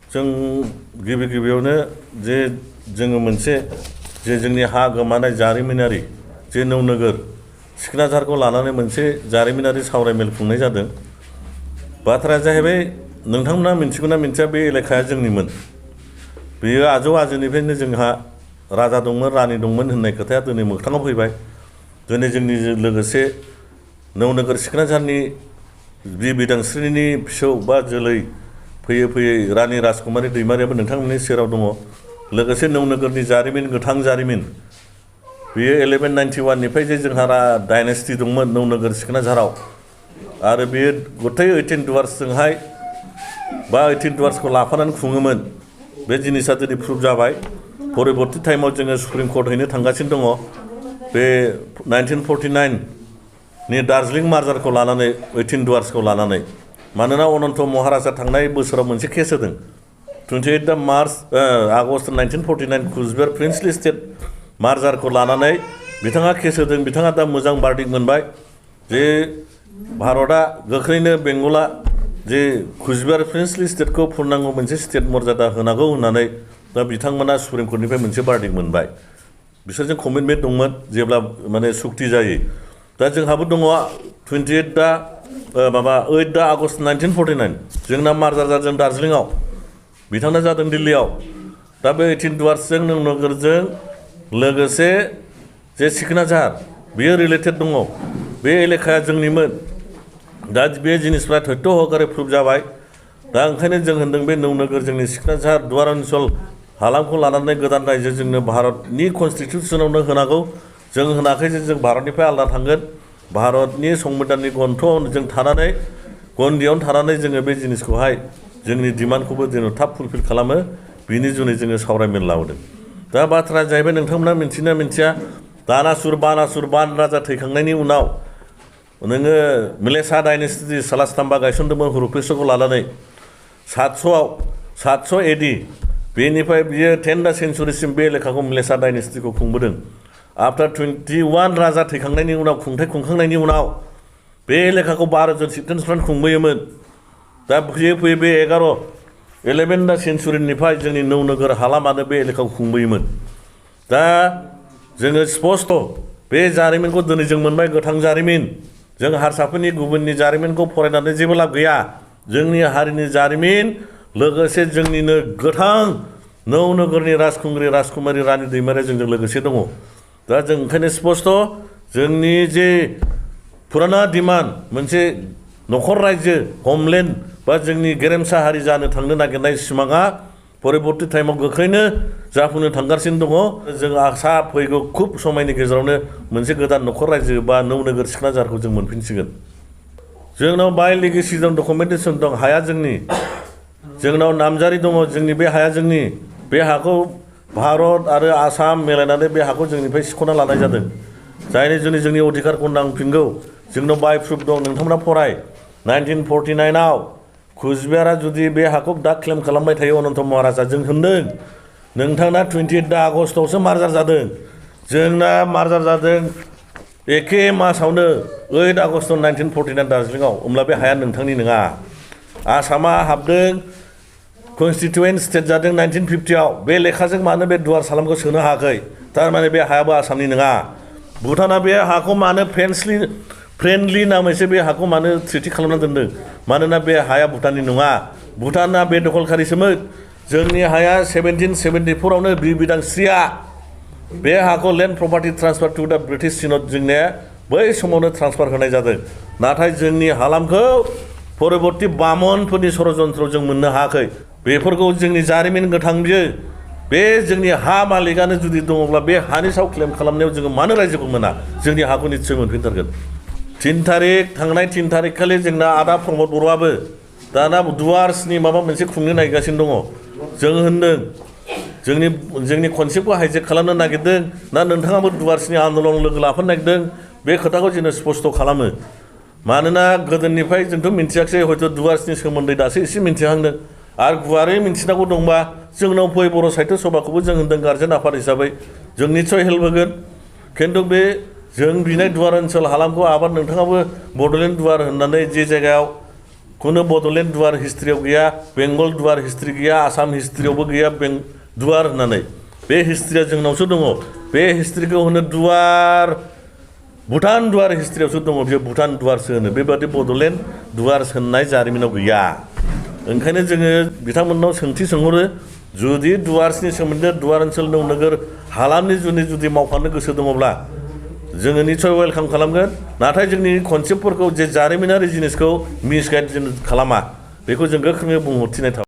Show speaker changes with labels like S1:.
S1: जों गिबियावनो जे जोङो मोनसे जे जोंनि हा गोमानाय जारिमिनारि जे नौनोगोर सिखनाझारखौ लानानै मोनसे जारिमिनारि सावरायमेल खुंनाय जादों। बाथ्राया जाहैबाय नोंथांमोना मिन्थिगौना मिन्थिया बे एलेखाया जोंनिमोन। बेयो आजौ आजौनिफ्रायनो जोंहा राजा दंमोन रानि दंमोन होननाय खोथाया दिनै मोगथाङाव फैबाय। दिनै जोंनि लोगोसे नौनोगोर सिखनाझारनि बिदांस्रिनि फिसौ बा जोलै फैयै फैयै रानि राजकुमारी दैमारियाबो नोंथांमोननि सेराव दङ। लोगोसे नौनोगोरनि जारिमिन गोथां जारिमिन बेयो 1191 निफ्राय जे जोंहा डायनेस्टि दंमोन नौनोगोर सिखनाझाराव आरो बेयो गथै 18 दुवार्सजोंहाय बा 18 दुवार्सखौ लाफानानै खुङोमोन। बे जिनिसा दिनै प्रुभ जाबाय। परबर्ती टाइमाव जोङो सुप्रिम कर्ट हैनो थांगासिनो दङ बे 1949 नि दार्जिलिं मार्जारखौ लानानै 18 दुवार्सखौ लानानै। मानोना अनन्त महाराजा थांनाय बोसोराव मोनसे केस होदों 28 आगस्ट 1949 कुचबिहार प्रिन्सलि स्टेट मार्जारखौ लानानै बिथाङा केस होदों। बिथाङा दा मोजां बार्डिक्ट मोनबाय जे भारतआ गोख्रैनो बेंगला जे कुचबिहार प्रिन्सलि स्टेटखौ पुर्नांग मोनसे स्टेट मर्यादा होनांगौ होननानै दा बिथांमोना सुप्रिम कर्टनिफ्राय मोनसे बार्डिक्ट मोनबाय। बिसोरजों कमिटमेन्ट दंमोन जेब्ला माने सुक्ति जायो। दा जोंहाबो दङ 8 आगस्ट 1949 जोंना मार्जार जादों दार्जिलिंआव, बिथांना जादों दिल्लीआव। दा बे 18 दुवार्सजों नौनोगोरजों लोगोसे जे सिखनाझार बेयो रिलेटेड दङ। बे एलेखाया जोंनिमोन। दा बे जिनिसफ्रा थत्य हकारे प्रुभ जाबाय। दा ओंखायनो जों होनदों बे नौनोगोर जोंनि सिखनाझार दुवार ओनसोल हालामखौ लानानै गोदान रायजो जोंनो भारतनि कनस्टिटिउसनावनो होनांगौ। जों होनाखै जे जों भारतनिफ्राय आलादा थांगोन। भारतनि संबिधाननि गन्थ'आव जों थानानै गन्दियावनो थानानै जोङो बे जिनिसखौहाय जोंनि डिमान्डखौबो जोङो थाब फुलफिल खालामो। बिनि जुनै जोङो सावरायमेल लाबोदों। दा बाथ्राया जाहैबाय नोंथांमोना मिन्थिना मिन्थिया बानासुर बान राजा थैखांनायनि उनाव नोङो मिलेसा डाइनेस्टि सालास्ताम्बा गायसनदोंमोन हुरुकृष्णखौ लानानै 700 एडि बेनिफ्राय बियो 10th सेन्चुरिसिम बे एलेखाखौ मिलेसा डाइनेस्टिखौ खुंबोदों। आफ्टार 21 राजा थैखांनायनि उनाव खुंथाय खुंखांनायनि उनाव बे एलेखाखौ 12 जन चिफटेन्सफ्रानो खुंबोयोमोन। दा फैयै फैयै बे 11th सेन्चुरिनिफ्राय जोंनि नौनोगोर हालामानो बे एलेखाखौ खुंबोयोमोन। दा जोङो स्पस्ट बे जारिमिनखौ दिनै जों मोनबाय गोथां जारिमिन। जों हारसाफोरनि गुबुननि जारिमिनखौ फरायनानै जेबो लाब गैया। जोंनि हारिनि जारिमिन लोगोसे जोंनिनो गोथां नौनोगोरनि राजखुंग्रि राजकुमारी रानि दैमारिया जोंजों लोगोसे दङ। दा जों ओंखायनो स्पस्ट जोंनि जे फुराना डिमान्ड मोनसे नखर रायजो हमलेन्ड बा जोंनि गेरेमसा हारि जानो थांनो नागिरनाय सिमाङा परबर्ती टाइमाव गोख्रैनो जाफुंनो थांगासिनो दङ। जों आसा फैगौ खुब समायनि गेजेरावनो मोनसे गोदान नखर रायजो बा नौनोगोर सिखनाझारखौ जों मोनफिनसिगोन। जोंनाव बाय लेगेसि दं, डकुमेन्टेसन दं। हाया जोंनि, जोंनाव नामजारि दङ। जोंनि बे हाया जोंनि। बे हाखौ भारत आरो आसाम मिलायनानै बे हाखौ जोंनिफ्राय सिख'ना लानाय जादों। जायनि जुनै जोंनि अधिकारखौ नांफिनगौ। जोंनाव बाय प्रुफ दं। नोंथांमोना फराय 1949 कुचबिहारा जुदि बे हाखौ दा क्लेम खालामबाय थायो अनन्त महाराजा। जों होनदों नोंथांना 28 आगस्टआवसो मार्जार जादों। जोंना मार्जार जादों एखे मासावनो 8 आगस्ट 1949 दार्जिलिंआव। होमब्ला बे हाया नोंथांनि नङा। आसामा हाबदों कनस्टिटिउयेन्ट स्टेट जादों 1950आव। बे लेखाजों मानो बे दुवार सालामखौ सोनो हायाखै? थारमाने बे हायाबो आसामनि नङा। भुटाना बे हाखौ मानो फ्रेन्डलि नामैसो बे हाखौ मानो ट्रिटि खालामना दोनदों? मानोना बे हाया भुटाननि नङा। भुटाना बे दखलखारिसोमोन। जोंनि हाया 1774आवनो बिदांस्रिया बे हाखौ लेन्ड प्रपार्टि ट्रान्सफार टु दा ब्रिटिश सिनद जोंनिया बै समावनो ट्रान्सफार होनाय जादों। नाथाय जोंनि हालामखौ परबर्ती बामनफोरनि षड़यन्त्रआव जों मोननो हायाखै। बेफोरखौ जोंनि जारिमिन गोथां बियो। बे जोंनि हा मालिकानो जुदि दङब्ला बे हानि सायाव क्लेम खालामनायाव जोङो मानो रायजोखौ मोना? जोंनि हाखौ निस्सय मोनफिनथारगोन। 3 थारिख खालि जोंना आदा प्रमद बर'आबो दाना दुवार्सनि माबा मोनसे खुंनो नागिरगासिनो दङ। जों होनदों जोंनि कनसेप्टखौ हाइजेक खालामनो नागिरदों ना नोंथाङाबो दुवार्सनि आन्दलन लोगो लाफानो नागिरदों? बे खोथाखौ जोङो स्पस्ट खालामो। मानोना गोदोनिफ्राय जोंथ' मिन्थियाखिसै, हयथ' दुवार्सनि सोमोन्दै दासो एसे मिन्थिहांदों। आरो गुवारै मिन्थिनांगौ दंबा जोंनाव फै, बर' साहित्य सभाखौबो जों होनदों गार्जेन आफाद हिसाबै जों निस्सय हेल्प होगोन। खिन्थु बे जों बिनाय दुवार ओनसोल हालामखौ आबाद नोंथाङाबो बड'लेण्ड दुवार होननानै जे जायगायाव खुनु बड'लेण्ड दुवार हिस्ट्रियाव गैया बेंगल दुवार हिस्ट्रि गैया आसाम हिस्ट्रियावबो गैया दुवार होननानै बे हिस्ट्रिया जोंनावसो दङ बे हिस्ट्रिखौ होनो दुवार भुटान दुवार हिस्ट्रियावसो दङ बे भुटान दुवारसो होनो बेबादि बड'लेण्ड दुवार होननाय जारिमिनाव गैया ओंखायनो जोङो बिथांमोननाव सोंथि सोंहरो जुदि दुवारसनि सोमोन्दै दुवार ओनसोल नौनोगोर हालामनि जुदि मावफानो गोसो दङब्ला जोङो निसय वेलकाम खालामगोन नाथाय जोंनि कनसेप्टफोरखौ जे जारिमिनारि जिनिसखौ मिसगाइड खालामा बेखौ जों गोख्रोङै बुंहरथिनाय थाबाय